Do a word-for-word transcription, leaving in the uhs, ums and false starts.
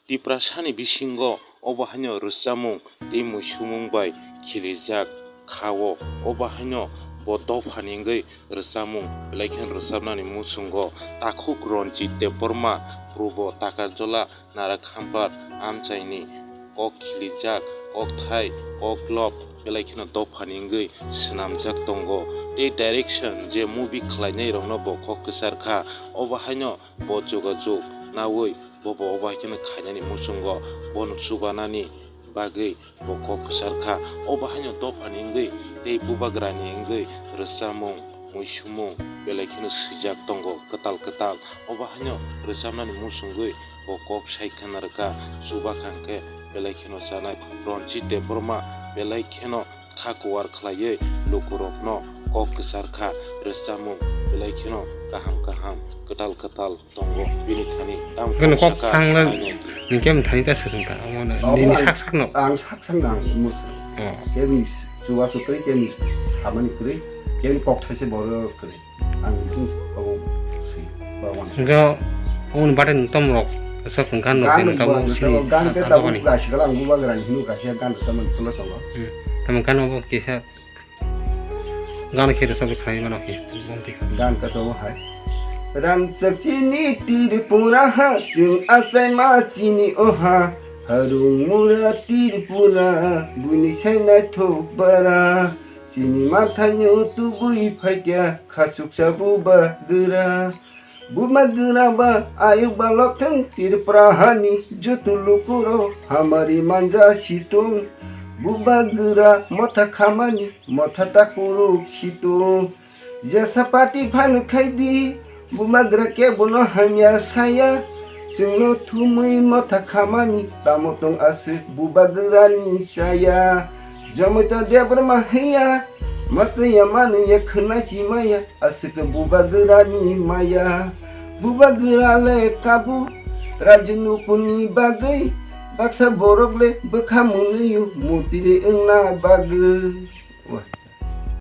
Tiprasani bisingo obo haino rwchapmung tei muisumung bai khilijak kha-o, obo haino bo dophani wngwi rwchapmung belai kheno rwchapnani muchungo takhuk Ranjit Debbarma, Purbo Takarjala, Narakhampar amchaini kok khilijak, kokthai, koklop belai kheno dophani wngwi swnamjak tongo. Tei direction je movie khlainairokno bo kok kwchar kha, obo haino bo jogajog naui bobo obo hai kheno khainani muchungo bono chubanani bagwi bo kok kwchar kha. Obo haino dophani wngwi tei bubagrani wngwi rwchapmung, muisumung belai kheno swijak tongo kwtal kwtal. Obo haino rwchapnani muchungwi bo kok sai khna rwkha, chuba kha hwnkhe belai kheno chanai. Ranjit Debbarma belai kheno kha kuwar khlaiwi lukurokno kok kwchar kha, rwchapmung belai kheno kaham kaham kwtal kwtal tongo bini thani. Tamo Hwnkhe kok kok saka thangna khainai. Hwnkhe mthani ta swrwng kha, omo no Omo nini ang, sak sakno. Ang sak sakno ang musu. Oh. Kebini chubachu kwrwi, kebini samani kwrwi, kebini kok thaise borok kwrwi. Ang bini obo swi, ba wan. Hwnkhe oboni bade nwng tomrok aswk hwnkha no Gan tei nwng tabuk bo, sini gan khe tabuk adokani. Kaisa kala ang bubagrani hino kaisa gan rwchapmani phano tongo. Hmm. Tamo gano bo kisa Gan khe rwchapwi khlai mano khe, bumtwi kha. Gan ka tongo hai. Ramchak chini Tripura ha, chwng achaima chini o ha. Harung mura Tripura, buini sai naithok bara. Chini mathaino tubui phaikha, khachuksa bubagra. Bubagra ba ayuk ba lokthwng Tripura hani joto lukurok hamari manja situng. Bubagra motha khamani motha takuruk situng. Jesa party phano khaidi, bubagra kebono hamya saya. Chwngno thumwi motha khamani tamo tong aswk bubagrani chaya. Jomoito Debbarma hiya, matwiya manwiya khwna chimaya. Aswk bubagrani maya, bubagra le kabu, rajunupuni bagwi, baksa borok le bwkha mwnwiyo murti le wngna bagwi.